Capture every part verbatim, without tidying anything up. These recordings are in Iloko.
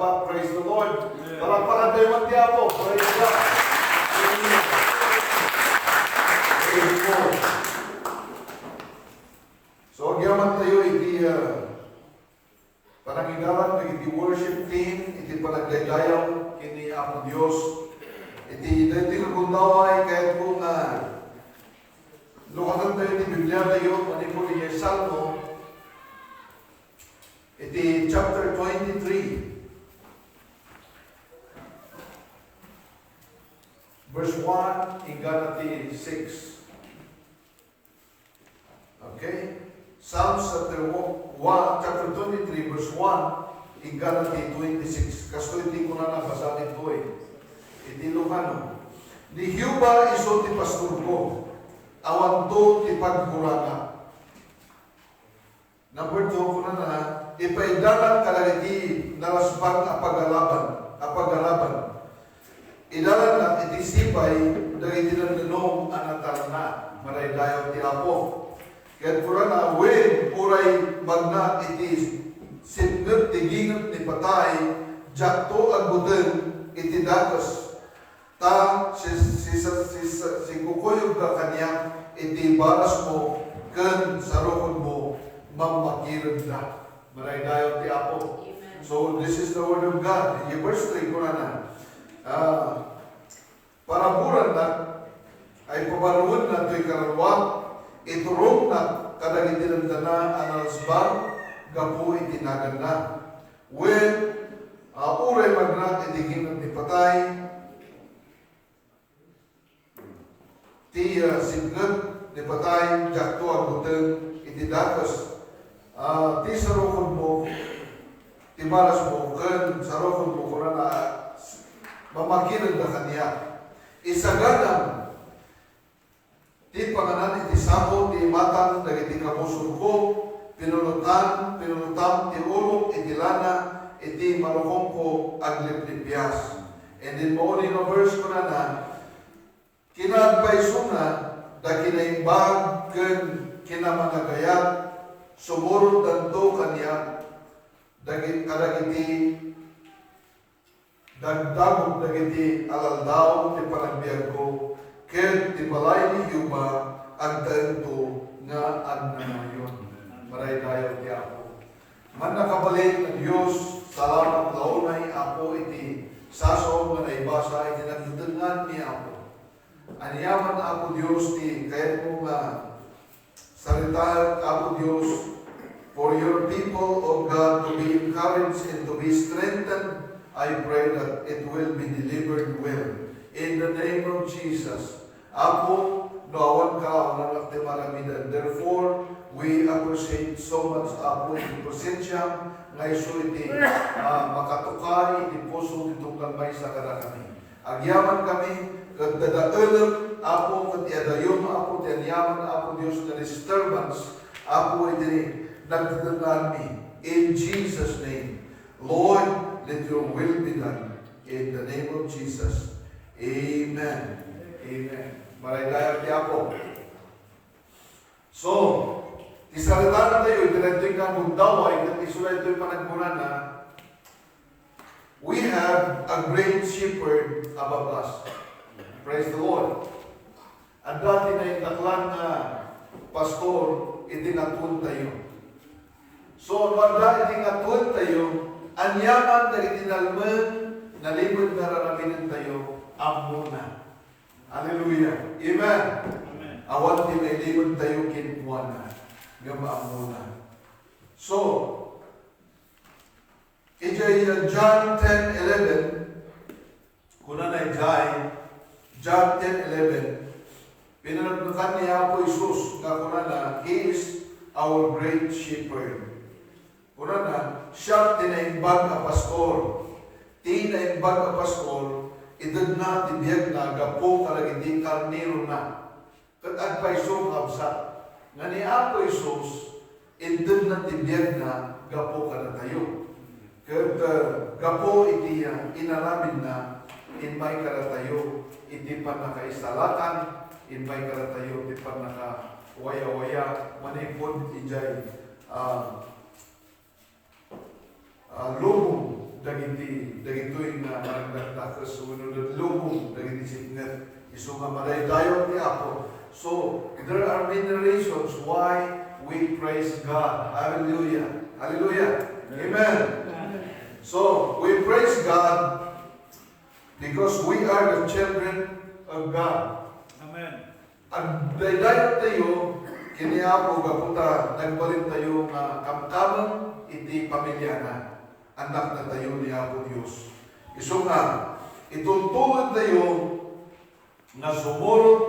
Praise the Lord. Palakpakan tayo man ti Apo. Praise God. Praise God. So, agyaman tayo iti, ah, panangidalan dagiti worship team, iti panagdaydayaw ken ni Apo Dios. Iti daytoy nga gundaway, kayatko nga lukaten tayo ti Biblia tayo, manipud iti Salmo, iti chapter twenty-three, verse one, inggana ti six. Okay? Psalms chapter one, chapter twenty-three, verse one, inggana ti twenty-six. Kastoy ti kunana, basaen ko iti Ilocano. Ni Jehovah isu ti pastorko, awanto ti pagkurangak. Number two, kunana, ipaidanak kadagiti nalasbang a pagalaban, a pagalaban. Idalannak iti sipay dagiti nandanum a natalna. Madaydayaw ti Apo. Ket kunana, wen, uray magnaak iti sipnget ti ginget ni patay, diakto agbuteng iti dakes. Ta si, si, si, si, sinkukuyogda kaniak iti barasmo ken sarukodmo, mammakirenda. Madaydayaw ti Apo. Amen. So, this is the word of God. In verse three, kunana, ah, paraburannak, ay pabaruenna toy kararuak, iturongnak kadagiti dandana a nalasbang gapu iti naganna. Wen, ah, uray magnaak iti ginget ni patay, ti, ah, sipnget ni patay, diakto agbuteng iti dakes. Ah, ti sarukodmo, ti barasmo, ken sarukodmo, kunana, mammakirenda kaniak. Isaganam ti panganan iti sako ti imatang dagiti kabusorko, pinunotan, pinunotam ti ulok iti lana, iti malukongko agliplipias. And then, mauli nga verse, kunana, kinaagpaysona da kinaimbag ken kinamanagayat, sumurotdanto kaniak, dagi-, kadagiti dagdagok dagiti alaldaw ti panagbiagko, ket ti balay ni Jehovah agtaengto nga agnanayon. Madaydayaw ti Apo. Mannakabalin a Dios, salamat la unay, Apo, iti sasao nga naibasa iti nagtetengngan ni Apo. Aniaman, Apo Dios, ti kayatmo nga sarita, Apo Dios, for your people, O God, to be encouraged and to be strengthened, I pray that it will be delivered well. In the name of Jesus, Apo, no awan ka, awan ti maramiden. Therefore, we appreciate so much, Apo, iti presensiam nga isu iti, ah, makatukar iti puso ti tunggal maysa kadakami. Agyamankami, ket dadaelek, Apo, ket iadayom, Apo, ti aniaman, Apo Dios, nga disturbance, Apo, iti nagtetengnganmi. In Jesus' name, Lord, let your will be done. In the name of Jesus. Amen. Amen. Madaydayaw ti Apo. So, ti saritana tayo, iti daytoy nga gundaway, ket isu daytoy panagkunana, we have a great shepherd above us. Praise the Lord. Adda ti naindaklan nga pastor iti natuen tayo. So, no adda iti natuen tayo, aniaman dagiti nalmen, nalimed nga aramiden tayo, ammona. Hallelujah. Amen. Amen. Awan ti mailimed tayo kenkuana, ngem ammona. So, idiay, uh, John ten eleven, kunana idiay, John ten eleven, pinaneknekan ni Apo Jesus nga kunana, "He is our great shepherd." Kunana, "Siak ti naimbag a pastor." Ti naimbag a pastor, itedna ti biagna gapu kadagiti karnerona. Ket agpayso, kakabsat, nga ni Apo Jesus, intedna ti biagna gapu kadatayo. Ket, eh, gapu iti, ah, inaramidna, immay kadatayo iti pannakaisalakan, immay kadatayo iti pannakawayawaya, manipud idiay, ah, ah, lubong dagiti, dagitoy nga managdakdakes wenno lubong dagiti sipnget. Isu nga madaydayaw ti Apo. So, there are many reasons why we praise God. Hallelujah. Hallelujah. Amen. So, we praise God because we are the children of God. Amen. Agdaydayaw tayo ken ni Apo gapu ta nagbalin tayo nga kamkameng iti pamiliana. Annak na tayo ni Apo Dios. Isu nga, itultuloy tayo nga sumurot,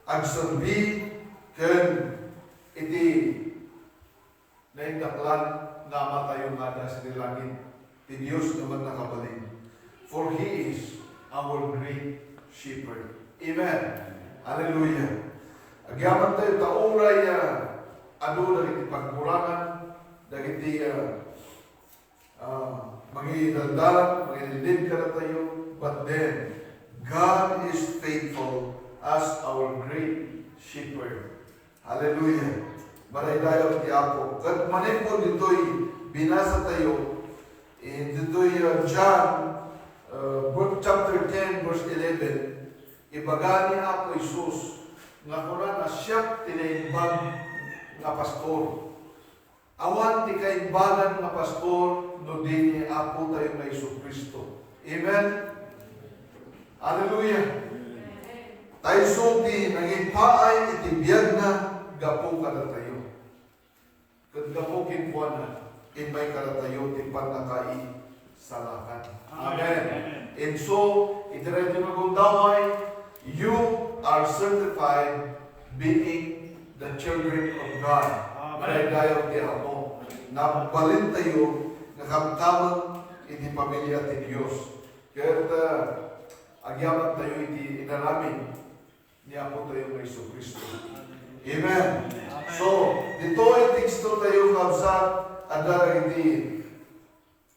agserbi, ken iti naindaklan nga Ama tayo nga adda sadi langit, ti Dios nga mannakabalin. For He is our great shepherd. Amen. Hallelujah. Agyaman tayo, ta uray, ah, adu dagiti pagkurangan, dagiti, ah, ah, mangidaldalan, mangililid kadatayo, but then, God is faithful as our great shepherd. Hallelujah. Madaydayaw ti Apo. Ket manipud ditoy binasa tayo, eh, ditoy, uh, John, uh, ver-, chapter ten, verse eleven, ibaga ni Apo Jesus nga kunana, "Siak ti naimbag nga pastor." Awan ti kaimbagan nga pastor no di ni Apo tayo nga Jesu-Cristo. Amen? Hallelujah! Ta isu ti nangipaay iti biagna gapu kadatayo. Ket gapu kenkuana, immay kadatayo ti pannakaisalakan. Amen. Amen. And so, iti daytoy nga gundaway, you are certified being the children of God. Amen. Madaydayaw ti Apo. Nabalintayo nga kamkameng iti pamilia ti Dios. Ket, ah, agyamantayo iti inaramid ni Apo tayo nga Jesu-Cristo. Amen. Amen. So, ditoy teksto tayo, kabsat, adda dagiti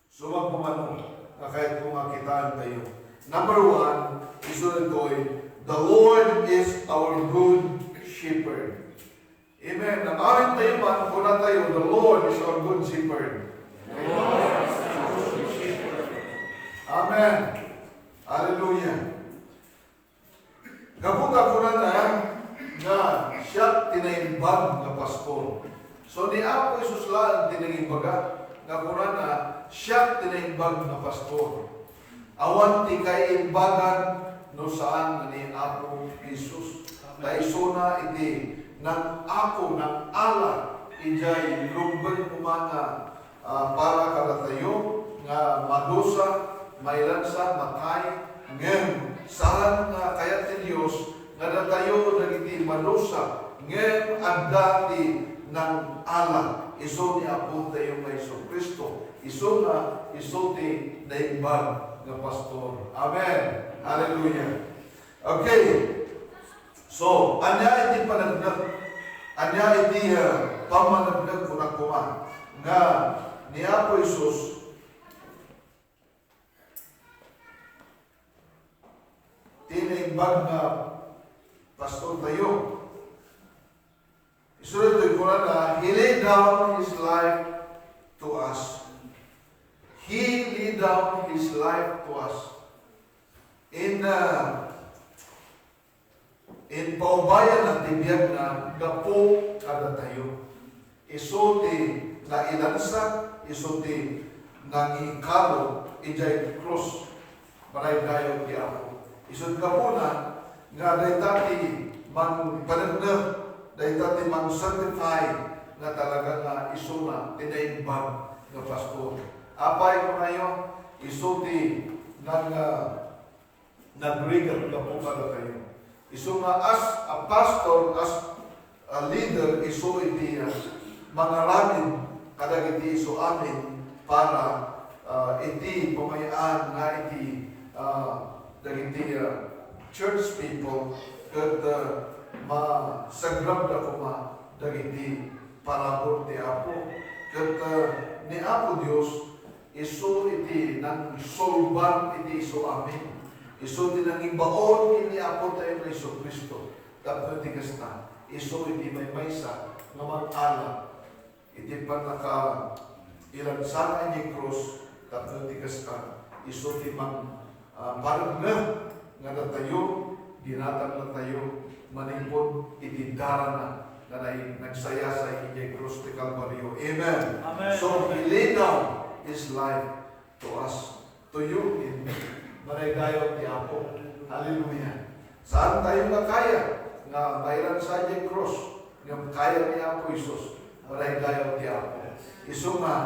sumagmamano nga kayatko nga kitaentayo. Number one, isu ditoy, "The Lord is our good shepherd." Amen. Namarintayo man, kunatayo, "The Lord is our good shepherd." Amen. Hallelujah. Gapu ta kunana nga, "Siak ti naimbag nga pastor." So, ni Apo Jesus laeng ti nangimbaga nga kunana, "Siak ti naimbag nga pastor." Awan ti kaiimbagan no saan nga ni Apo Jesus. Ta isuna iti nang-ako, nang-ala idiay rumbeng koma nga ah, para kadatayo nga madusa, mailansa, matay, ngem saan nga kayat ti Dios nga datayo dagiti madusa, ngem adda ti nang-ala, isu ni Apo tayo nga Jesu-Cristo, isu nga, isu ti naimbag nga pastor. Amen. Hallelujah. Okay. So, ania iti paneknek? Ania iti, ah, pammaneknek, kunak koma, nga ni Apo Jesus ti naimbag nga pastor tayo? Isu daytoy kunana, "He laid down His life to us." He laid down His life to us. In, uh, in paubayan ti biagna gapu kadatayo. Isu ti nailansa, isu ti nangikalo idiay krus. Madaydayaw ti Apo. Isu ti gapuna nga dayta ti mangpaneknek, dayta ti mangsertify nga talaga nga isuna ti naimbag nga pastor. Apay kunayo, isu ti nang, ah, nagrigat gapu kadatayo. Isu nga as a pastor, as a leader, isu iti, ah, mangaramid kadagiti isu amin para, ah, iti pamay-an nga iti, ah, dagiti, ah, church people ket, ah, masagrabda koma dagiti parabur ti Apo. Ket, ah, ni Apo Dios, isu iti nangsulbar iti isu amin. Isu ti nangibaon ken ni Apo tayo nga Jesu-Cristo. Tapno iti kasta, isu iti maymaysa nga mag-ala iti pannakailansana iti krus Tapno ti kasta, isu ti mang-, ah, parengna nga datayo, dinatangna tayo manipud iti darana nga nai-, nagsayasay idiay krus ti Kalbario. Amen. Amen. So, he laid down his life to us, to you and me. Maraydayaw ti Apo. Hallelujah. Saan tayo nga kaya nga mailansa idiay krus, nga kaya ni Apo Jesus. Maraydayaw ti Apo. Isu nga,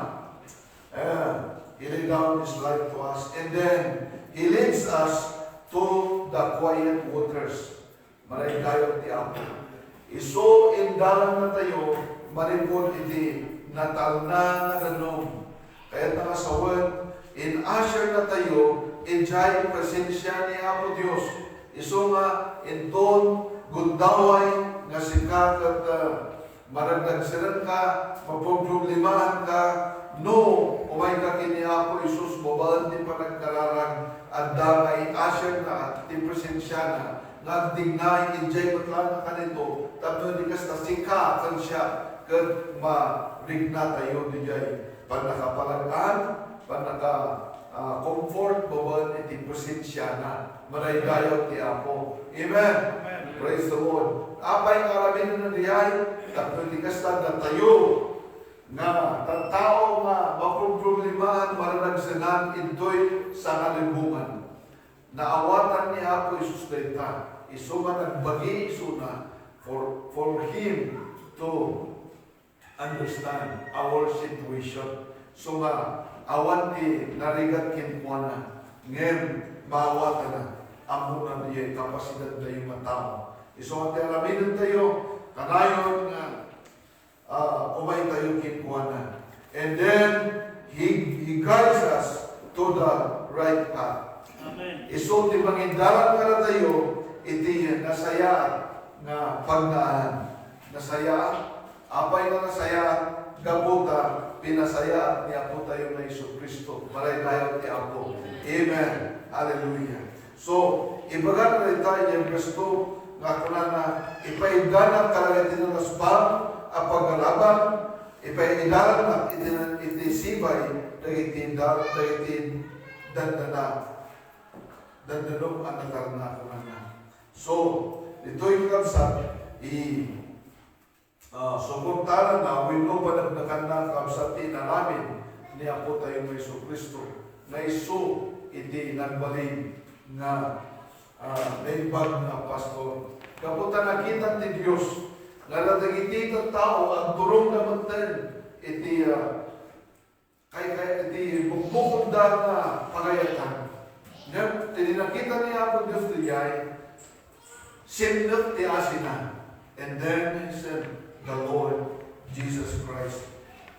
eh, he laid down his life to us, and then he leads us to the quiet waters. Maraydayaw ti Apo. Isu indarannatayo manipud iti natalna nga danum. Kayatna nga sawen, in-usher natayo idiay presensia ni Apo Dios. Isu nga inton gundaway nga sika ket, ah, maragdagserenka, mapumproblemahanka, no umayka ken ni Apo Jesus babaen ti panagkararag, adda nga i-usherna ti presensiana nga agdignay idiay met laeng a kanito, tapno di kasta, sika ken siak ket marignatayo didiay pannakapalag-an, pannaka, ah, comfort babaen iti presensiana. Maraydayaw ti Apo. Amen. Amen. Praise the Lord. Apay nga aramidna diay? Tapno di kasta, datayo nga tattao nga mapumproblemahan, maragdagsenan intoy sangalimbungan. Naawatan ni Apo Jesus dayta. Isu nga nagbagi isuna for, for him to understand our situation. So nga, awan ti narigat kenkuana, ngem maawatana, ammona diay kapasidadtayo nga tao. Isu nga ti aramidentayo, kanayon nga, ah, umaytayo kenkuana. And then, he, he guides us to the right path. Amen. Isu ti mangidalan kadatayo iti nasayaat nga pagdaanan. Nasayaat. Apay nga nasayaat? Gapu ta pinasayaat ni Apo tayo nga Jesu-Cristo. Maraydayaw ti Apo. Amen. Hallelujah. So, ibaga dayta idiay verse two nga kunana, "Ipaiddanak kadagiti nanasbang a pagaraban, ipaidalannak iti, iti sibay dagiti da-, dagiti dandana, dandanum a natalna," kunana. So, ditoy, kabsat, i-, ah, suportaranna wenno paneknekanna, kabsat, ti inaramid ni Apo tayo nga Jesu-Cristo, nga isu iti nagbalin nga, ah, naimbag nga pastor. Gapu ta nakita ti Dios nga dagiti tattao agturongda metten iti, ah, Kay, kay iti bukbukda nga pagayatan. Ngem, ti nakita ni Apo Dios diay, simnek ti asina. And then, he sent the Lord Jesus Christ.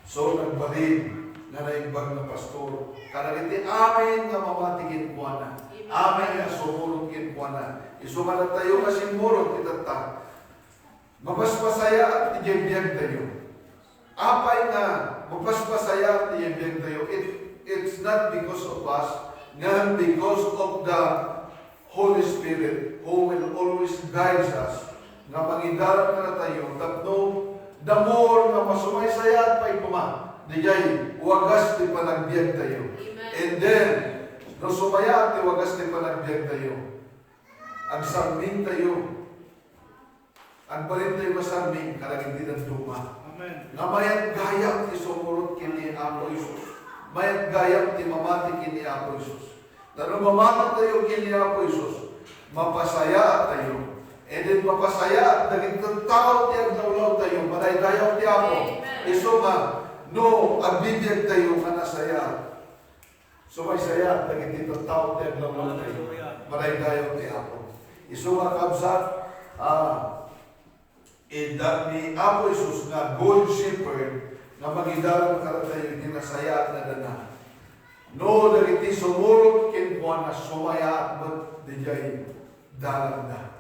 So, nagbalin nga naimbag nga pastor kadagiti amin nga mamati kenkuana. Amin nga sumurot kenkuana. Isu nga datayo nga simmurot itatta. Mapaspasayaat ti biagtayo. Apay nga mapaspasayaat ti biagtayo? It, it's not because of us, ngem because of the Holy Spirit who will always guide us, nga mangidalan kadatayo tapno the more nga masumaysayaat pay koma, diay wagas ti panagbiagtayo. Amen. And then, no sumayaat ti wagas ti panagbiagtayo, agsarmingtayo. Agbalintayo nga sarming kadagiti dadduma. Amen. Nga mayat gayam ti sumurot ken ni Apo Jesus. Mayat gayam ti mamati ken ni Apo Jesus. Ta no mamatitayo ken ni Apo Jesus, mapasayaat tayo. And then mapasayaat dagiti tattao ti aglawlawtayo. Madaydayaw ti Apo. Amen. Isu nga, no agbibiag tayo nga nasayaat, sumaysayaat dagiti tattao ti aglawlawtayo. Hallelujah. Madaydayaw ti Apo. Isu nga, kabsat, ah, inted ni Apo Jesus nga Good Shepherd nga mangidalan kadatayo iti nasayaat nga dana. No dagiti sumurot kenkuana, sumayaat met didiay dalanna.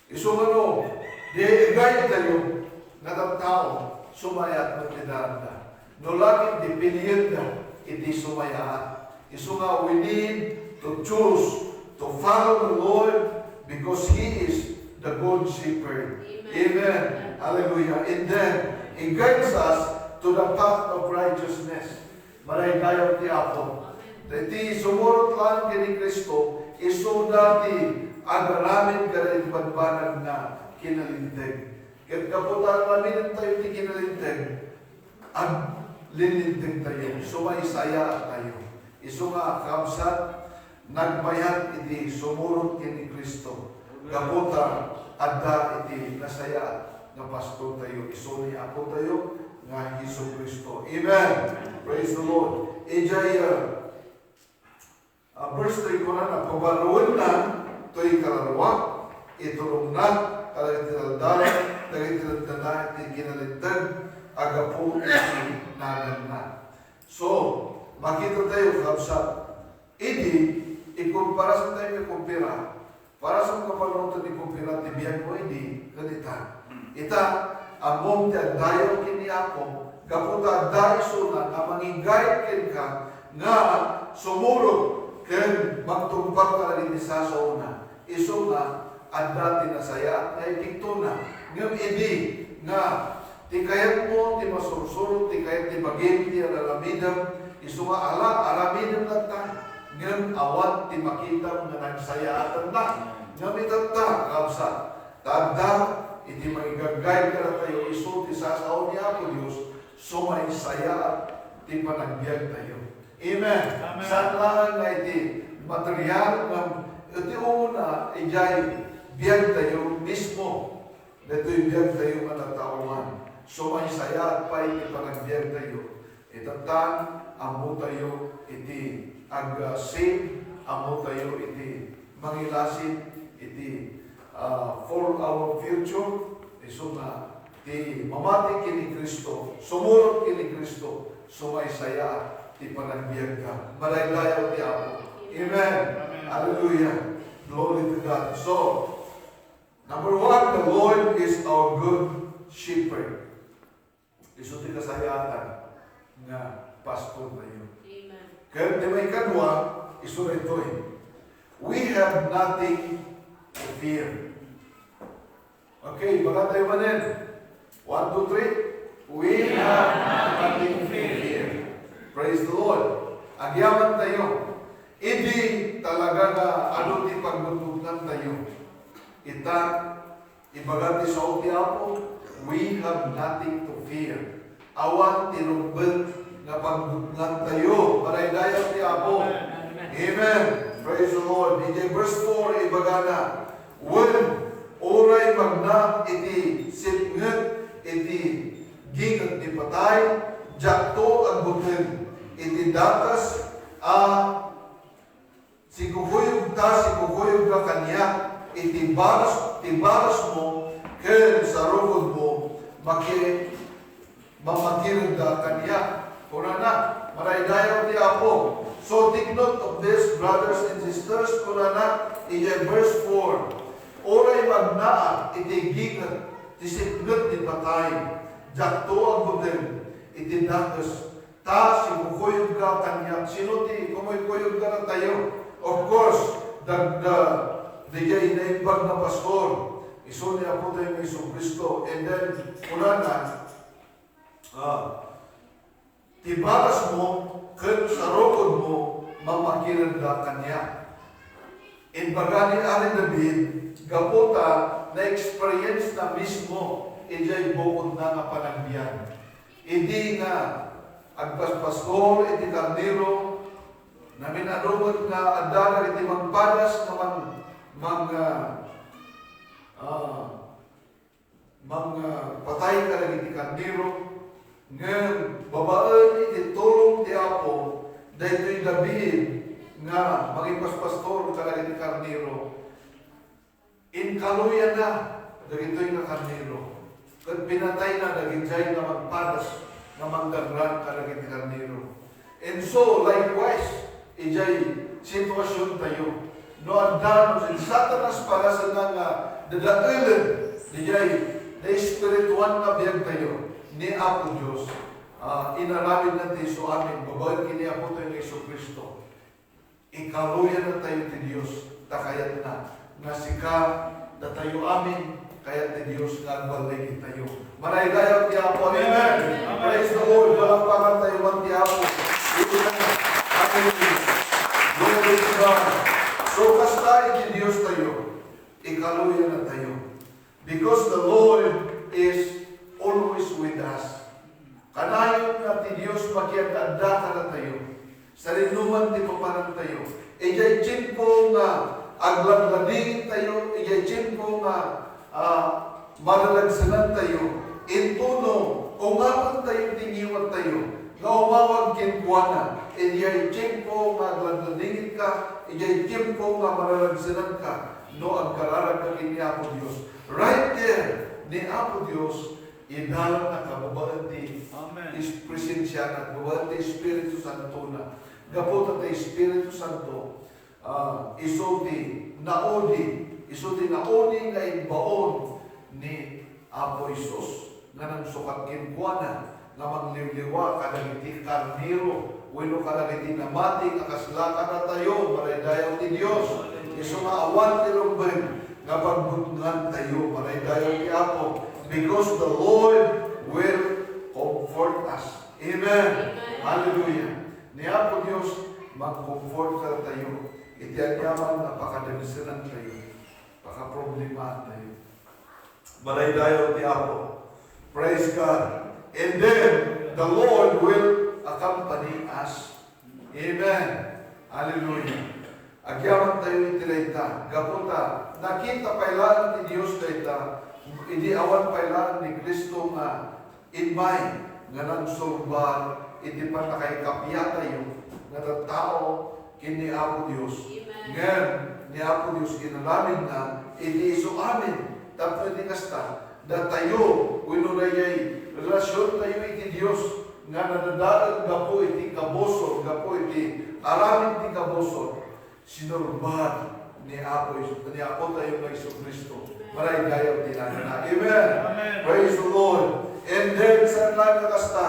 Isu nga no, di i-guide tayo nga tattao, sumayaat met ti dalanna. No laeng di pinilienda, iti sumayaat. Isu nga we need to choose to follow the Lord because He is the Good Shepherd. Amen. Amen. Hallelujah. And then, He guides us to the path of righteousness. Maraydayaw ti Apo. Daydi sumurot laeng ken ni Cristo, isuda ti agaramid kadagiti bambanag nga kinalinteg. Ket gapu ta aramidentayo ti kinalinteg, aglilinteg tayo, sumaysayaat tayo. Isu nga, kakabsat, nagmayat iti sumurot ken ni Cristo. Gapu ta adda iti nasayaat nga pastor tayo, isu ni Apo tayo nga Jesu-Cristo. Amen. Praise the Lord. Idiay, uh, uh, verse three, kunana, pabaruenna toy kararuak, itulongna kadagiti daldala, dagiti daldala iti kinalinteg a gapu iti naganna. So, makita tayo, kabsat, idi, ikumpara sa tayo ikumpara, para sa kapanunotan ikumpara ti biagmo idi, ken ita. Ita, ammom ti agdayaw ken ni Apo, gapu ta adda isuna nga mangi-guide kenka nga sumurot ken magtungpal kadagiti sasaona. Isu nga, adda ti nasayaat nga epektona. Ngem idi nga ti kayatmo ti masursurot, ti kayat ti bagim ti ar-aramidem, isu nga ala, aramidem latta. Ngem awan ti makitam nga nagsayaatanna. Ngem itatta, kabsat, ta adda iti mangigagayad kadatayo, isu ti sasao ni Apo Dios, sumaysayaat ti panagbiagtayo. Amen. Amen. Saan laeng nga iti material nga iti umuna, idiay biagtayo mismo. Daytoy biagtayo nga nataoan. Sumaysayaat pay ti panagbiagtayo. Itatan, ammotayo iti ag-, ah, save, ammotayo iti mangilasin iti, ah, for our future. Isu nga ti mamati ken ni Cristo, sumurot ken ni Cristo, sumaysayaat ti panagbiagda. Madaydayaw ti Apo. Amen. Amen. Hallelujah. Glory to God. So, number one, the Lord is our good shepherd. Isu ti kasayaatan nga pastor tayo. Amen. Ken ti maikadua, isu daytoy. We have nothing to fear. Okay, baga tayo manen. One, two, three. We have nothing to fear. Praise the Lord. Agyaman tayo. Idi talaga nga adu ti pagbutbutngan tayo. Ita, ibaga ti sao ti Apo, we have nothing to fear. Awan ti rumbeng nga pagbutngan tayo. Madaydayaw ti Apo. Amen. Amen. Praise the Lord. Idiay verse four, ibagana, wen, uray magna iti sipnget iti ginget ti patay, diakto agbuteng iti dakes a sikukuyogta, sikukuyogka kaniak iti baras, ti barasmo ken sarukodmo, maki-, mamatirenda kaniak. Kunana, madaydayaw ti Apo. So, take note of this, brothers and sisters, kunana, idiay verse four. Uray magnaak iti ginget ti sipnget ti patay, diakto agbuteng iti dakes ta sikukuyogka kaniak. Sino ti kumuykuyog kadatayo? Of course, the, the, daydiay naimbag nga pastor. Isu ni Apo tayo nga Jesu-Cristo. And then, kunana, ah, ti barasmo ken sarukodmo, mamakirenda kaniak. Imbaga ni Ari David, gapu ta na-experience na mismo idiay bukodna nga panagbiag. Idi nga agpaspastor iti karnero, namin-ano met nga adda dagiti mangpadas nga mang-, mang-, ah, ah, mangpatay kadagiti karnero, ngem babaen iti tulong ti Apo, daytoy David nga mangipaspastor kadagiti karnero. Inkaluyanna dagitoy nga karnero, ket pinatayna dagidiay nga mangpadas nga mangdagran kadagiti karnero. And so, likewise, idiay sitwasiontayo, no adda, no si Satanas pagasenna nga dadaelen idiay naespirituan nga biagtayo, ni Apo Dios, ah, inaramidna ti isu amin babaen ken ni Apotayo nga Jesu-Cristo. Ikaluyantayo ti Dios, ta kayatna nga sika, datayo amin, kayat ti Dios nga agballigi tayo. Maraydayaw ti Apo. Amen. Amen. Praise the Lord. Palakpakan tayo man ti Apo. Amen. Hallelujah. Glory to God. So, kasta iti Diostayo, ikaluyannatayo. Because the Lord is always with us. Kanayon nga ti Dios makiad-adda kadatayo. Sadinoman ti papanantayo. Idiay tiempo nga agladladingitayo, idiay tiempo nga, ah, maralagsenantayo, intono, ungapentayo ti ngiwattayo, nga umawag kenkuana, idiay tiempo nga agladladingitka, idiay tiempo nga maralagsenanka, no agkararagka ken ni Apo Dios. Right there, ni Apo Dios, idalanna ka babaen ti Amen. Is-, presensiana, babaen ti Espiritu Santona. Gapu ta ti Espiritu Santo, ah, isu ti naudi, isu ti naudi nga imbaon ni Apo Jesus nga nangsukat kenkuana nga mangliwliwa kadagiti karnero wenno kadagiti namati nga kasla kadatayo, maraydayaw ti Dios. Isu nga awan ti rumbeng nga pagbutngantayo, maraydayaw ti Apo. Because the Lord will comfort us. Amen. Amen. Hallelujah. Ni Apo Dios, mag-comfort kadatayo iti aniaman nga pakadagsenantayo, pakaproblemaantayo. Maraydayaw ti Apo. Praise God. And then, the Lord will accompany us. Amen. Hallelujah. Agyamantayo iti dayta. Gapu ta, nakita pay laeng ti Dios dayta, idi awan pay laeng ni Cristo nga immay nga nangsurbad iti pannakaikapiatayo nga tattao ken ni Apo Dios. Amen. Ngem ni Apo Dios, inaramidna iti isu amin tapno iti kasta, datayo wenno daydiay relasiontayo iti Dios nga nadadael gapu iti kabusor, gapu iti aramid ti kabusor. Sinurbad ni Apo, ni Apotayo nga Jesu-Cristo. Maraydayaw ti nanana. Amen. Amen. Praise the Lord. And then, saan nga kasta,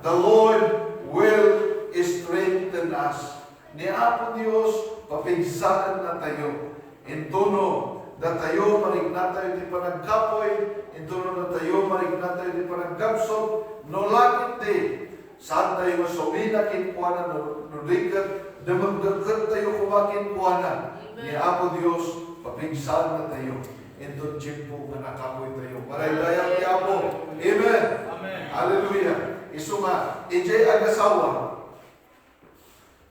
the Lord will strengthen us. Ni Apo Dios, papigsaennatayo. Intono, datayo, mariknatayo ti panagkapuy. Intono, datayo, mariknatayo ti panaggabsut. No langit di, saantayo nga sumina kenkuana no, no di ket dumengdengkettayo koma kenkuana. Amen. Ni Apo Dios, papigsaennatayo inton tiempo nga nakapuytayo. Maraydayaw ti Apo. Amen. Amen. Hallelujah. Isu nga, idiay agasawa,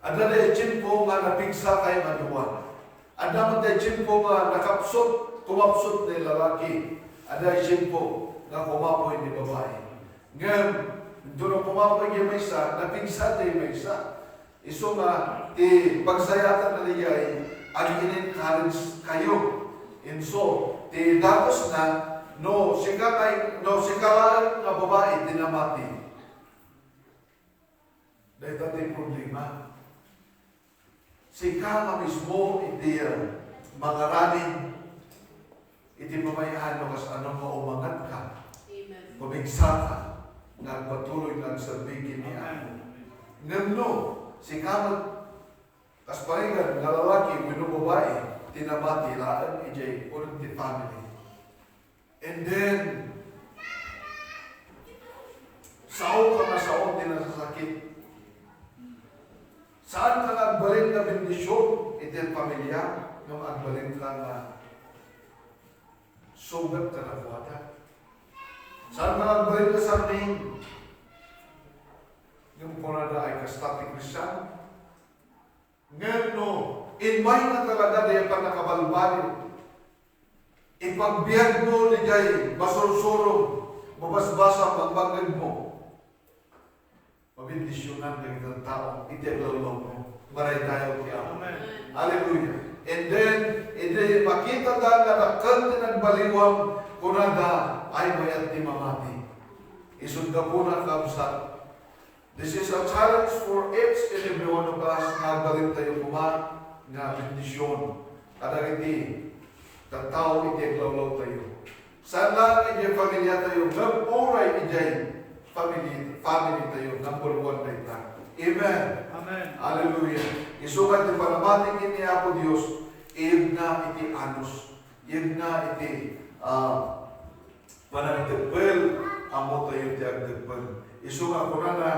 adda daydiay tiempo nga napigsakay madua. Adda man daydiay tiempo nga nakapsut, kumapsut ni lalaki. Adda daydiay tiempo nga kumapuy ni babai. Ngem, intono kumapuy diay maysa, napigsa diay maysa. Isu nga, ti pagsayaatna daydiay, ag-in-encourage kayo. Inso, ti dakesna, no sika kay, no sika laeng nga babai ti namati. Dayta ti problema. Sika nga mismo iti, ah, mangaramid iti pamay-an no kasano nga umangatka, Amen. Pumigsaka nga agpatuloy nga agserbi ken ni Apo. Amen. Ngem no, sika met, kas parigan nga lalaki wenno babai, ti namati laeng idiay uneg ti family. And then, sao ka nga sao ti nasasakit. Saan ka nga agbalin nga bendision iti pamilya, ngem agbalin ka nga sugat kadakuada. Saan ka nga agbalin nga sarning, ngem kunada ay kasta ti Kristiano. Ngem no, immay nga talaga dayta pannakabalbaliw, ipagbiagmo daydiay masursurong, mabasbasa, magbangegmo, mabendisionan dagiti tao iti aglawlawmo. Maraydayaw ti Apo. Amen. Hallelujah. And then, idi makitada nga dakkel ti nagbaliwam, kunada, ay, mayat ti mamati. Isut' gapuna, kabsat, this is a challenge for each and every one of us nga agbalintayo koma nga bendision kadagiti tattao iti aglawlawtayo. Saan laeng idiay pamiliatayo, ngem uray idiay family, family tayo, number one dayta. Amen. Amen. Hallelujah. Isu nga ti panamati ken ni Apo Dios, iyegna iti anus. Iyegna iti, ah, panagteppel, ammotayo ti agteppel. Isu nga kunana,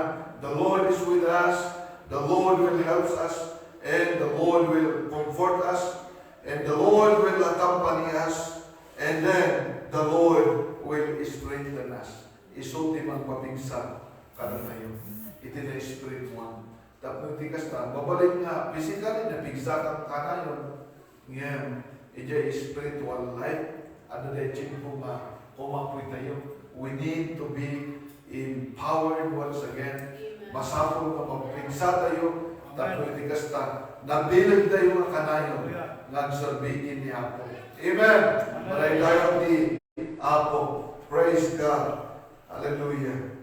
"The Lord is with us, The Lord will help us, and the Lord will comfort us, and the Lord will accompany us, and then the Lord will strengthen us. Isu ti mangpapigsa kadatayo iti na-spiritual. Tapno iti kasta, mabalin nga physically, napigsakan kanayon, ngem idiay spiritual life, adda daydiay tiempo nga kumapuy tayo. We need to be empowered once again. Amen. Masapul nga mapigsa tayo, tapno iti kasta, nabileg tayo nga kanayon nga agserbi ken ni Apo. Amen. Amen. Maraydayaw ti Apo. Praise God. Hallelujah.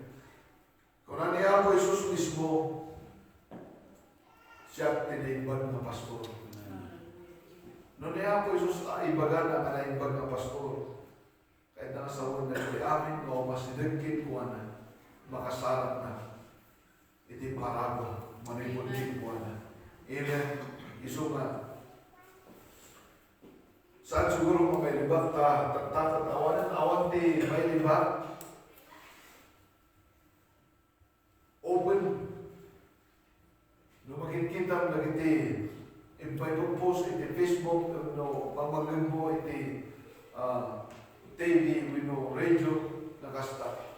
Kuna ni Apo Jesus mismo, "Siak ti naimbag nga pastor." No ni Apo Jesus a ibagana nga naimbag nga pastor, kayatna nga sawen dagiti amin nga umasideg kenkuana, makasaragna iti parabur manipud kenkuana. Amen. Isu nga, saan siguro nga mailibak ta, ta, ta, ta, awan, awan ti mailibak. Open. No makitkitam dagiti impaipost iti Facebook, no pamagmamano iti, ah, T V wenno radio, nga kasta.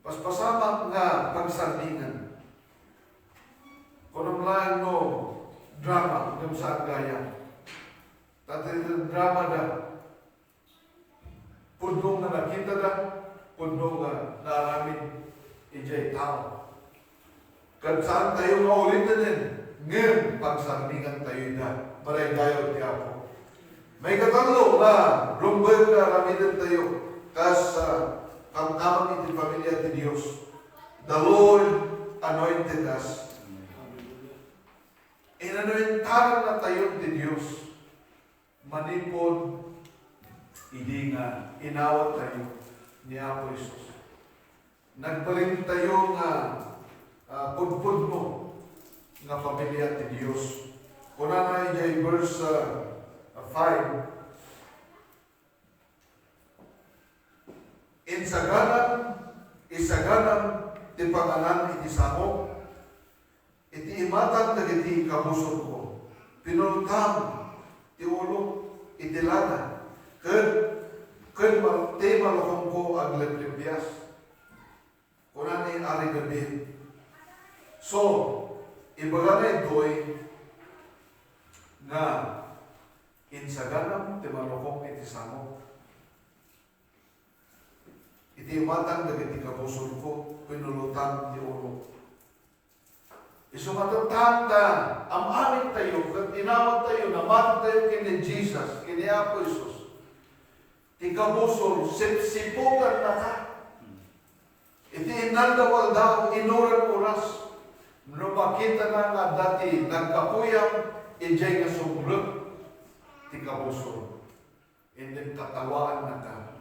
Paspasamak nga pagsardingan. Kunam laeng no drama, ngem saan gayam. Ta ti dramada, pudno nga nakitada, pudno nga naaramid idiay tao. Ket saan tayo nga ulitenen, ngem pagsardingan tayo ida. Maraydayaw ti Apo. Maikatlo nga rumbeng nga aramiden tayo kas, ah, kamkamang iti pamilia ti Dios. The Lord anointed us. Inanointaran na tayo ti Dios. Manipud idi nga inawat tayo ni Apo Jesus, nagbalin tayo nga, ah, pudpudno nga pamilia ti Dios. Kunana idiay verse, ah, five, "Insaganam, isaganam ti panganan iti samok." Iti imatang dagiti kabusorko, pinultam ti ulok iti lana, ket, ket mal-, ti malukongko agleplipias. Kuna ni Ari David. So, ibagana ditoy nga insaganam ti malukong iti samok. Iti imatang dagiti kabusorko, pinultam ti ulok. Isu nga tatta, am-amin tayo, ket inawat tayo, namatag tayo ken ni Jesus, ken ni Apo Jesus. Ti kabusor, sipsiputannaka. Iti inaldaw-aldaw, inuran oras, no makitana nga adda ti nagkapuyam, idiay nga sumrek ti kabusor. And then katawaannaka.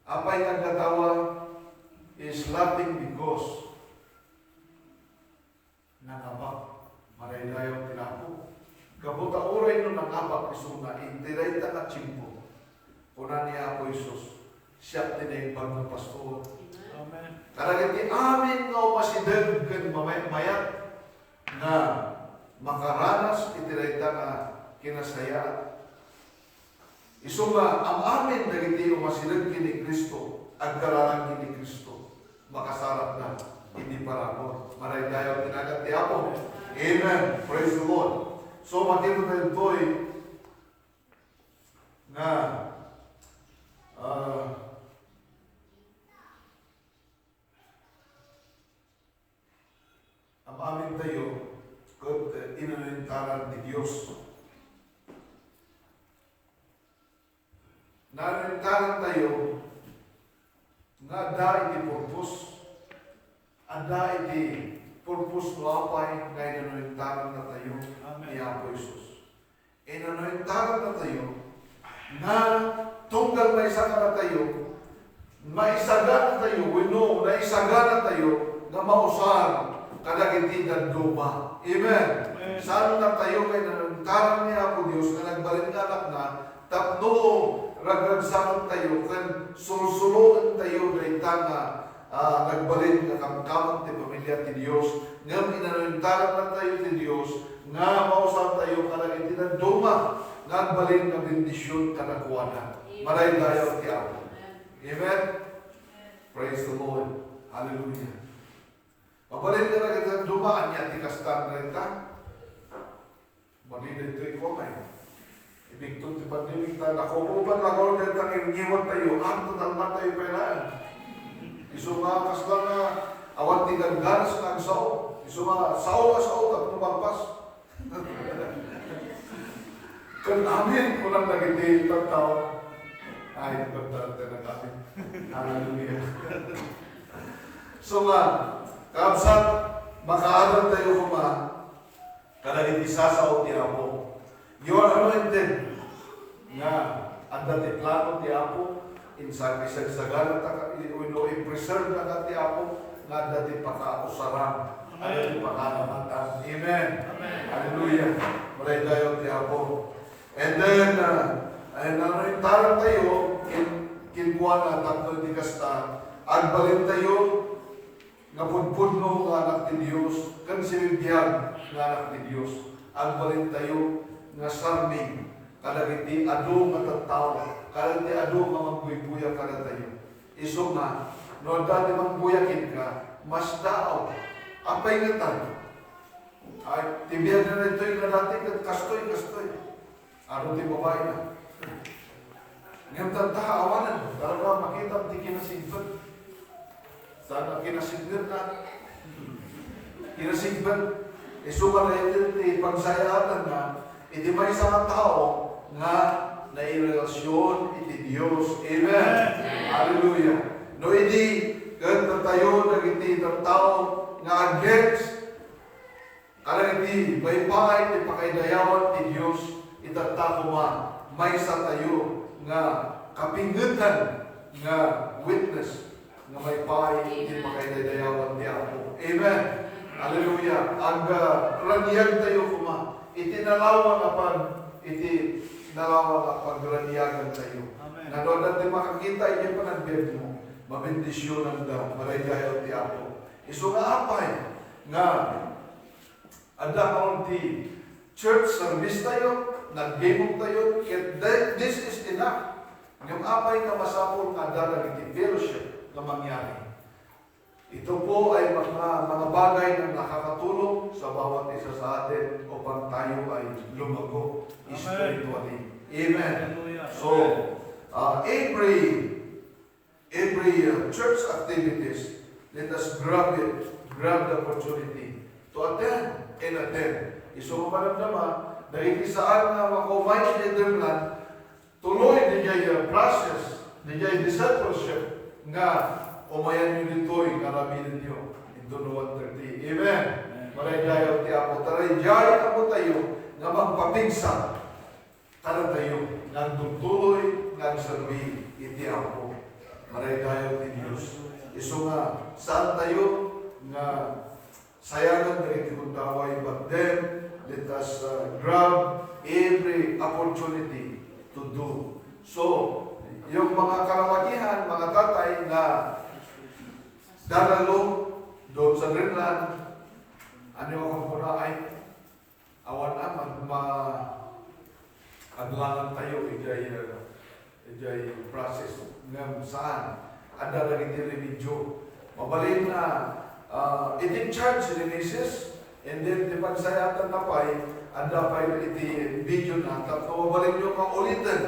Apay nga agkatawa? He is laughing because nangabak. Maraydayaw ti Apo. Gapu ta uray no nangabak, isu nga iti dayta nga tiempo, kuna ni Apo Jesus, "Siak ti naimbag nga pastor." Amen. Kadagiti amin nga umasideg ken mamaymayat nga makaranas iti dayta nga kinasayaan. Isu nga am-amin dagiti umasideg ken ni Cristo, agkararag ken ni Cristo, makasaragda iti parabur. Maraydayaw ti nagan ti Apo. Amen. Praise the Lord. So, makita tayo ditoy nga, ah, am-amin tayo ket, eh, inanointaran ti Dios. Nanointaran tayo nga adda iti purpose. Adda iti purpose no apay nga inanointaran tayo ni Apo Jesus. Inanointaran tayo nga tunggal maisagana tayo, maisagana tayo, wenno naisagana tayo nga mausar kadagiti dadduma. Amen. Amen. Saan na tayo nga inanointaran ni Apo Dios nga nagbalin nga Anakna tapno ragragsaken tayo ken sursuroen tayo dayta nga Ah, nagbalin nga kamkameng ti pamilia ti Dios, ngem inanuentaran tayo ti Dios nga mausartayo kadagiti dadduma nga agbalin nga bendision kadakuada. Madaydayaw ti Apo. Amen? Praise the Lord. Hallelujah. Mabalin nga dagiti dadduma, ania ti kasta nga ita? Madi daytoy ko, ay. Ibigton ti pandemic ta, nakukupan na ko dayta nga ngiwat tayo, ang total na tayo kailangan. Isu nga, kasla nga, awan ti gangganas nga agsao. Isu nga, sao nga sao, tapno malpas. Ken amin, kunam dagiti tattao. Ay, tattao, tattao, amin. Hallelujah. So nga, kabsat, makaadal tayo kuma, kadagiti sasao ti Apo. You are anointed nga adda ti plano ti Apo, insa-, isagsagana ta ka-, wenno i-preserve na ka ti Apo, nga adda ti pakausaran, adda ti pakaanamatan. Amen. Amen. Hallelujah. Madaydayaw ti Apo. And then, uh, ay nanointaran tayo, kin-, kinkuana tapno iti kasta, agbalin tayo, nga pudpudno nga anak ti Dios, ken sibibiag nga anak ti Dios. Agbalintayo nga sarming kadagiti adu nga tattao, kadagiti adu nga magbuybuya kadatayo. Isu nga, no adda ti magbuya kenka, masdaaw. Apay ngata? Ay, ti biag na daytoy nga dati ket kastoy, kastoy. Adu ti babaina. Ngem tatta, awanen, talaga makita ti kinasingpet. Saan a kinasingpet na? Kinasingpet. Isu nga daytoy ti pagsayaatanna iti maysa nga tao nga nairelasion iti Dios. Amen. Amen. Hallelujah. No idi ket tayo dagiti tattao nga against Kadagiti maipaay ti pakaidayawan ti Dios, itatta koma, maysa tayo nga kapingetan nga witness nga maipaay ti Amen. Pakaidayawan ti Apo. Amen. Hallelujah. Ag, ah, raniag tayo koma iti nalawag a pag-, iti nalawag a pagraniagan tayo. Amen. Nga no adda ti makakita iti panagbiagmo, mabendisionanda, madaydayaw ti Apo. Isu nga apay nga Adda karon ti church service tayo, nagdimong tayo, ket that, this is enough. Ngem apay nga masapul nga adda dagiti fellowship nga mangyari? Ito po ay mga, mga bagay na nakakatulong sa bawat isa sa atin upang tayo ay lumago Amen. Spiritually. Amen. Hallelujah. So, uh, every Every, uh, church activities, let us grab it, grab the opportunity to attend and attend. Isu nga panamnama, dagiti saan nga makaumay iti Dreamland, tuloy diay, uh, process, diay discipleship nga umayanyo ditoy nga aramidennyo into no one thirty. Amen. Amen. Madaydayaw ti Apo. Taraydiay Apo tayo nga magpapigsa kadatayo nga agtultuloy nga agserbi iti Apo. Madaydayaw ti Dios. Isu nga, saan tayo nga sayangan dagiti gundaway, but then, let us, uh, grab every opportunity to do. So, yung mga kalalakihan, mga tatay na daralo doon sa Greenland, ano yung kumpuna ay Awan a mag-, ma-, aglangan tayo idiay, uh, idiay process. Ngem saan? Adda dagiti remedyo. Mabalin nga, uh, iti charge ni misis, and then ti pagsayaatan na pay, adda pay iti video na, tapno mabalinyo nga uliten,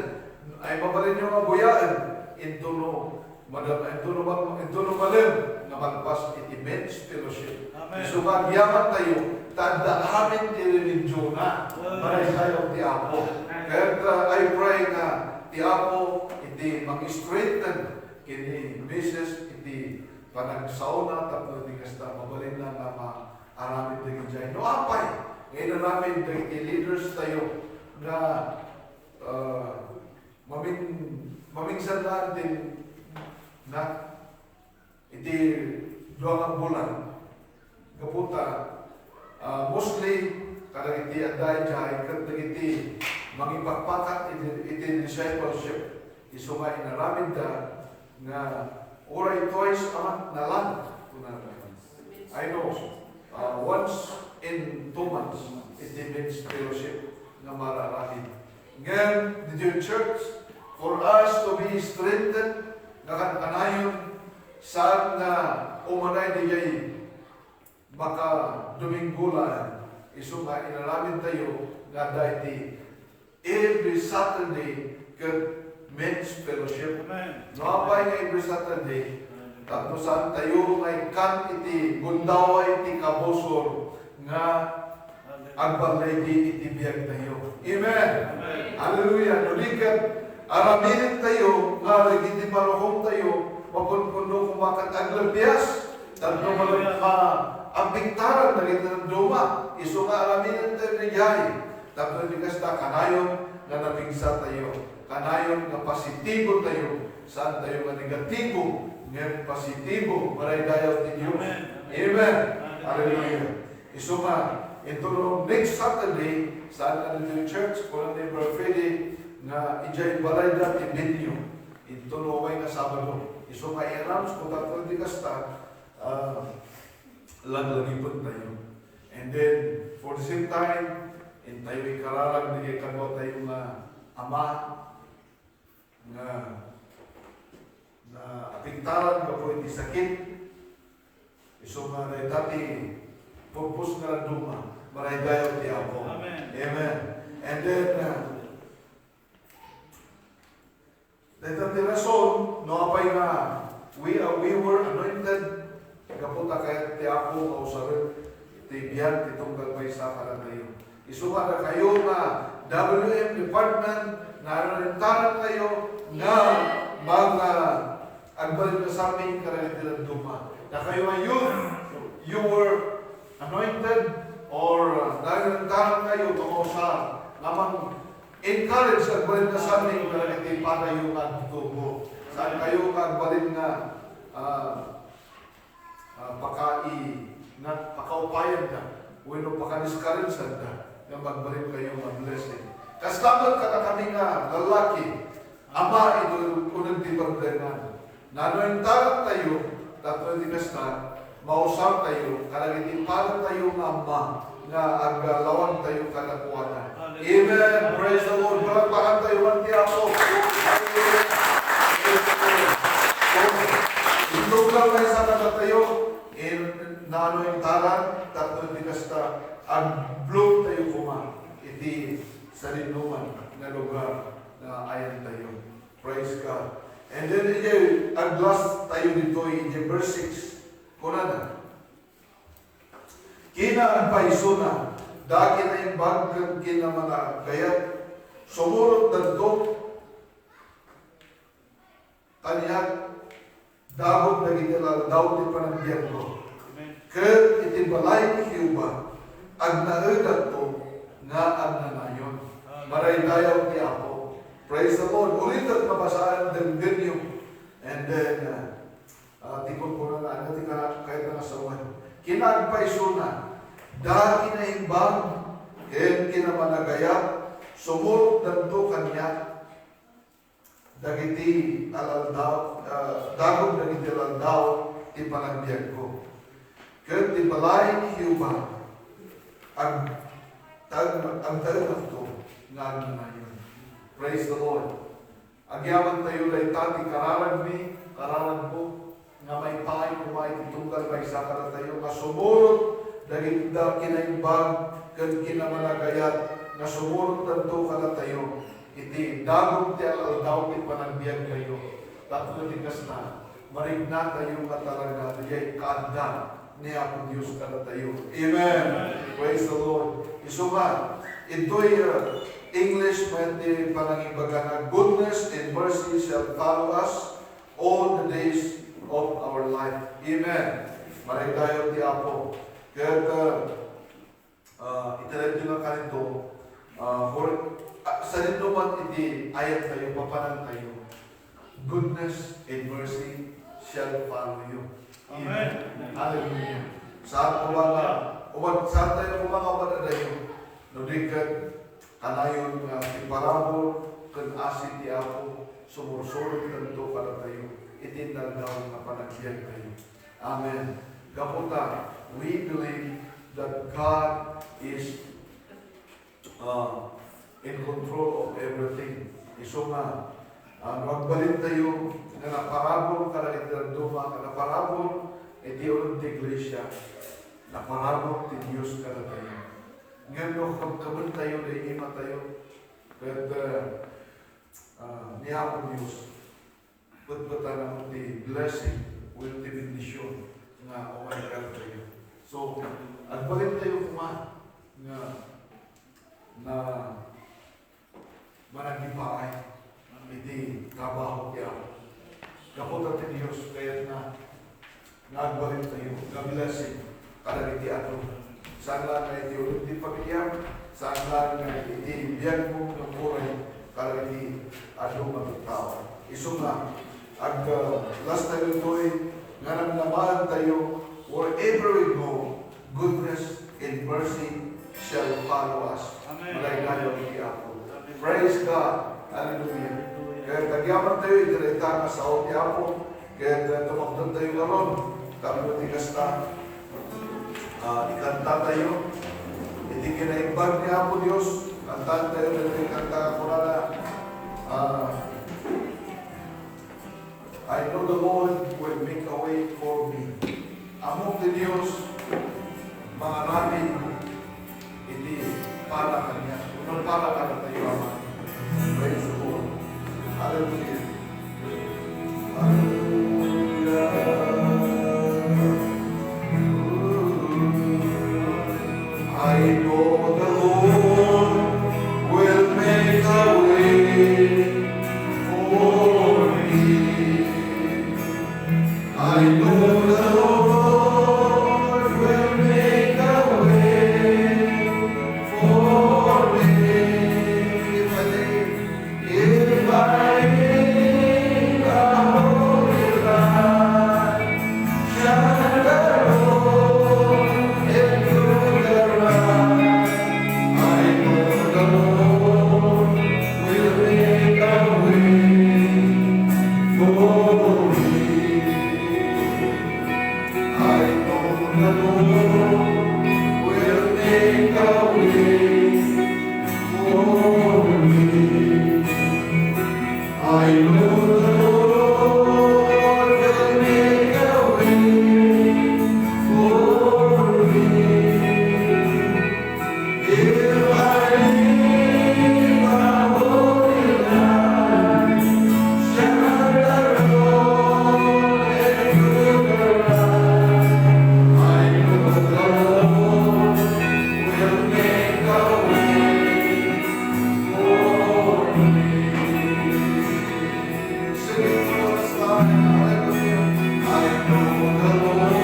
ay mabalinyo nga buyaen, intuno Madam, intuno man, intuno malem nga malpas iti men's fellowship. Amen. Isu nga agyaman tayo, ta adda amin ti remedyo na. Amen. Madaydayaw ti Apo. Amen. Ket, uh, I pray nga ti Apo iti mang-strengthen ken ni misis iti panagsaona tapno iti kasta mabalinna nga maaramid dagiti. No apay nga inaramid dagiti leaders tayo nga, uh, Maming-, mamingsan laeng din na iti dua nga bulan. Gapu ta, ah, mostly, kadagiti adda idiay, ket dagiti mangipakpaka iti, iti discipleship, isu nga inaramidda nga Uray twice a month na lang, kunana. I know, uh, once in two months, iti men's fellowship nga mararamid. Ngem, ditoy church, for us to be strengthened, nga kankanayon, saan nga umanay diay makadominggo laeng, isu nga inaramid tayo nga adda iti every Saturday ket men's fellowship. Amen. No apay nga every Saturday, tapno saan tayo nga ikkan iti gundaway ti kabusor nga agballaydi iti biag tayo. Amen. Amen. Hallelujah. No di ket aramiden tayo nga dagiti marukom tayo, mapunpunno koma ket aglabias, tapno ma-, ma-, apektaran dagiti dadduma. Isu nga aramiden tayo daydiay. Tapno iti kasta, kanayon nga napigsa tayo. Kanayon nga positibo tayo. Saan tayo nga negatibo, ngem positibo. Maraydayaw ti Dios. Amen. Amen. Amen. Hallelujah. Isu nga, inton no next Saturday, saan nga ditoy church, kuna ni Brother Fede, nga idiay balayda ti venue. Inton no umay nga Sabado. Isu nga i-announce ko tapno iti kasta, ah, laglagipen tayo. And then, for the same time, intayo ikararag dagiti kadua tayo nga ama, nga naapektaran gapu iti sakit. Isu nga dayta ti purpose nga dadduma, maraydayaw ti Apo. Amen. Amen. And then, uh, dayta ti rason, no apay nga we, uh, we were anointed, gapu ta kayat ti Apo nga usaren ti biag ti tunggal maysa kadatayo. Isu nga dakayo nga W M department, naanontaran kayo nga mag-, ah, agbalin nga samin kadagiti dadduma. Dakayo nga youth, you were anointed or, ah, naanontaran kayo nga mausar nga mag-encourage agbalin nga samin kadagiti padayo nga agtutubo. Saan kayo nga agbalin nga, ah, ah, pakai-, na-, pakaupayanda wenno pakadiscouragenda nga magbalin kayo nga blessing. Kasta met kadakami nga lalaki, ama, iti uneg ti pagdaengan. Nanointaran tayo, tapno iti kasta, mausar tayo, kadagiti padi tayo nga ama, nga aglawag tayo kadakuada. Amen. Praise the Lord. Palakpakan tayo man ti Apo. Hallelujah. Praise the Lord. Itunggal maysa kadatayo, in, nanointaran, tapno iti kasta, ag-bloom tayo koma iti sadinoman nga lugar nga ayan tayo. Praise God. And then, iti ag-last tayo ditoy, iti verse six. Kunana, kinaagpaysona, da kinaimbag ken kinamanagayat, sumurotdanto kaniak, dagup dagiti aldaw ti panagbiagko. Amen. Ket iti balay ni Jehovah, agnaedakto nga agnanayon. Amen. Maraydayaw ti Apo. Praise the Lord. Ulitek nga basaen, denggenyo. And then, uh, Ah, ti kunkunana, ania ti kana-, kayatna nga sawen? Kinaagpaysona, da kinaimbag, ken kinamanagayat, sumurotdanto kaniak dagiti alaldaw, ah, dagup dagiti alaldaw ti panagbiagko. Ket ti balay ni Jehovah, ag-, tag-, agtaedakto nga agnanayon. Praise the Lord. Agyaman tayo dayta ti kararagmi, kararagmo, nga maipaay koma iti tunggal maysa kadatayo nga sumurot dagiti da kinaimbag ken kinamanagayat nga sumurotdanto kadatayo iti dagup ti al-aldaw ti panagbiagtayo. Tapno iti kasta, mariknatayo nga talaga daydiay kaadda ni Apo Dios kadatayo. Amen. Praise the Lord. Isu nga, intoy, uh, English, may ti panangibagana, "Goodness and mercy shall follow us all the days of our life." Amen. Maraydayaw ti Apo. Ket, uh, Ah, iti radyo nga kanito, ah, for, ah, sadino man iti ayan tayo, papanan tayo, "Goodness and mercy shall follow you." Amen. Amen. Hallelujah. Saan ko ba nga, umat-, saan tayo ko ba nga umat-, adayo? No di ket, kanayon nga ti parabur ken asi ti Apo, sumursurotdanto kadatayo. iti inaldaw nga panagbiagtayo. Amen. Gapu ta, we believe that God is, uh, in control of everything. Isu nga, uh, no agbalintayo nga naparabur kadagiti dadduma, nga naparabur iti ulod ti iglesia, naparabur ti Dios kadatayo. Ngem no kab-, kabentayo, daydi imatayo, ket, uh, uh, ni Apo Dios, petpetanna ti blessing wenno ti bendision nga umaligid kadatayo. So, agbalintayo koma nga na managbiag iti trabaho ti Apo. Gapu ta ti Dios kayatna nga agbalintayo nga blessing kadagiti adu. Saan laeng nga iti ulod ti pamiliam, saan laeng nga iti biagmo nga uray kadagiti adu nga tattao. Isu nga, ag-, ah, lastayo toy nga namnamaantayo wherever we go, goodness and mercy shall follow us. Amen. Madaydayaw ti Apo. Amen. Praise God. Hallelujah. Hallelujah. Kaya agyamantayo iti dayta nga sao ti Apo. Ket, uh, tumangpentayo ngarud, tapno ti kasta, ah, ikantatayo iti kinaimbag ni Apo Dios. Kantaentayo daytoy kanta nga kunana, ah, "I know the Lord will make a way for me." Ammok ti Dios mangaramid iti para kaniak, wenno para kadatayo, Ama. Praise the Lord. Hallelujah. Hallelujah. I know the Lord will make a way for me. I know the Lord will make a way for me. If I live, if I live a holy life, shall the Lord endure the right? I know the Lord will make a way for me. I know the Lord will make a way for me. I know the Lord will make a way for me. If I live a holy life, shall the Lord endure the right? I know the Lord will make a way for me. Sing it for us, Lord. Hallelujah. I know the Lord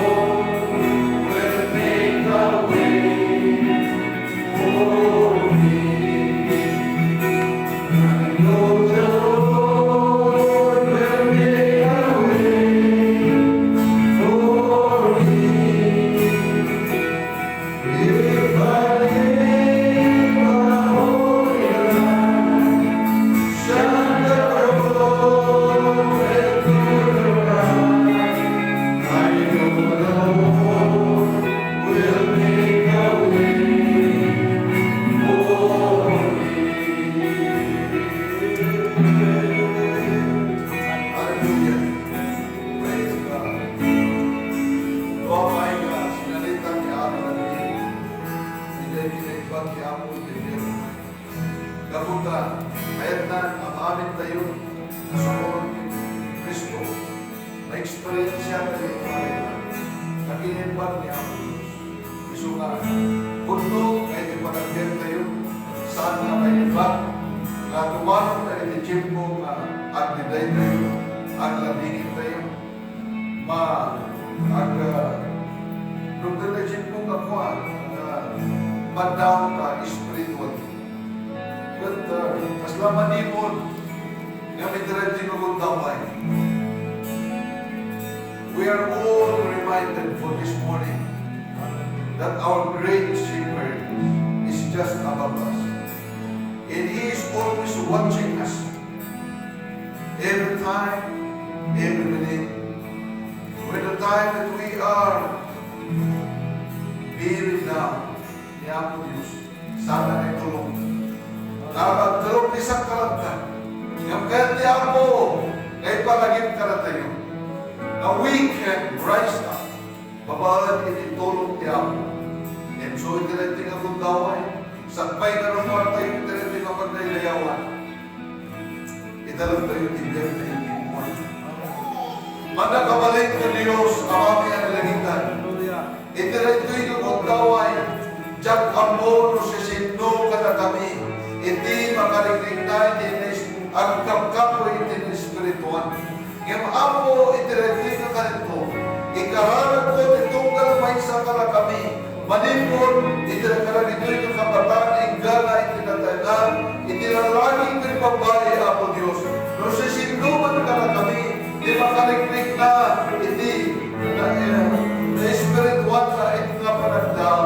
will make a way for me. I know the Lord will make a way for me. If I live a holy life, shall the Lord endure the right? I know the Lord will make a way for me. Hallelujah. Praise God. O Apo nga sinalitan ni Apo David, daydi kinaimbag ni Apo David. Gapu ta, kayatna nga maamintayo nga sumurotayo ken Cristo, maeksperiensiatayo ti kinaimbag ni Apo Dios. Isu nga, pudno nga iti panagbiagtayo, saan nga mailibat nga tumano dagiti tiempo nga agdidaytayo, aglabingitayo, ma-, ag-, ah, dagiti tiempo nga kuan, nga ma-down ta spiritually. Ket, ah, kasla manipon nga maited ti nagundaway. We are all reminded for this morning that our great shepherd is just above us. And he is always watching us. Every time Every minute, when the time that we are bearing down, ni Apo Dios, saan nga itulong. Nakatulong ti sangkalangkan. Ngem kayat ti Apo, nga iparagip kadatayo. Nga we can rise up. Babaen iti tulong ti Apo. Ngem so iti daytoy nga gundaway, sakbay nga rummuartayo iti daytoy nga pagdaydayawan. Italagtayo ti biag ti Ginoo. Mannakabalin ti Dios, Amami a nalangitay. Iti daytoy nga gundaway, diak ammo no siasino kadakami, iti makarikrikna iti agkapkapoy iti espirituan. Ngem Apo, iti daytoy nga kanito, ikararagko ti tunggal maysa kadakami, manipud iti kadagitoy nga kabataan inggana iti nataengan, iti lalaki ken babbai, Apo Dios. No siasinoman kadakami, ti makarikrikna iti na, eh, na espirituan nga, nga panagdaw.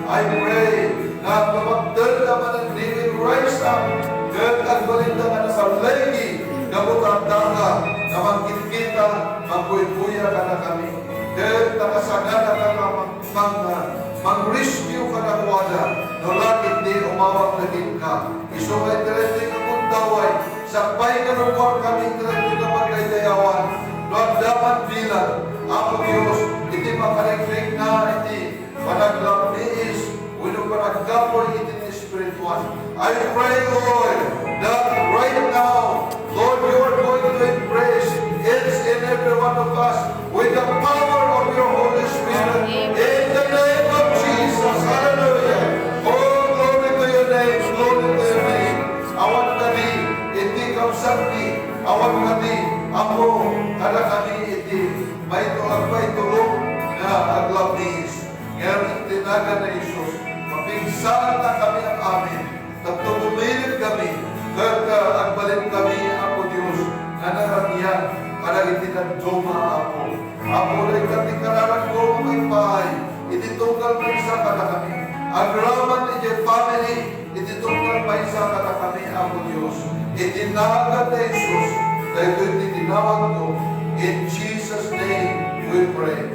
I pray nga kapagdalda manen, they will rise up, ket agbalinda nga nasalligi, gapu ta addaka nga mangkitkita, mangkuykuya kadakami, ket nakasaganaka nga mang-, mang-, mang-rescue kadakuada, no la ket di umawagda kenka. Isu nga iti daytoy nga gundaway, sakbay nga rummuarkami iti daytoy nga pagdaydayawan, no adda man bilang, Apo Dios, iti makarikrikna iti panaglabmiis wenno panagkapoy iti espirituan. I pray, Lord, that right now, Lord, you are going to embrace each and every one of us with the power of your Holy Spirit. In the name of Jesus. Hallelujah. Oh, glory to your name. Glory to your name. Awan kadi iti kabsatmi, awan kadi, Apo, kadakami iti maito-, agpaitulok nga aglabmiis. Ngem iti nagan ni Jesus, mapigsaankami amin, tapno bumilenkami, ket, ah, agbalinkami, Apo Dios, nga naranian kadagiti dadduma, Apo. Apo, dayta ti kararagko nga maipaay iti tunggal maysa kadakami. Agraman iti family, iti tunggal maysa kadakami, Apo Dios. Iti nagan ni Jesus, daytoy ti dinawagko. In Jesus' name we pray.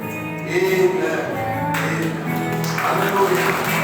Amen. Amen. Hallelujah.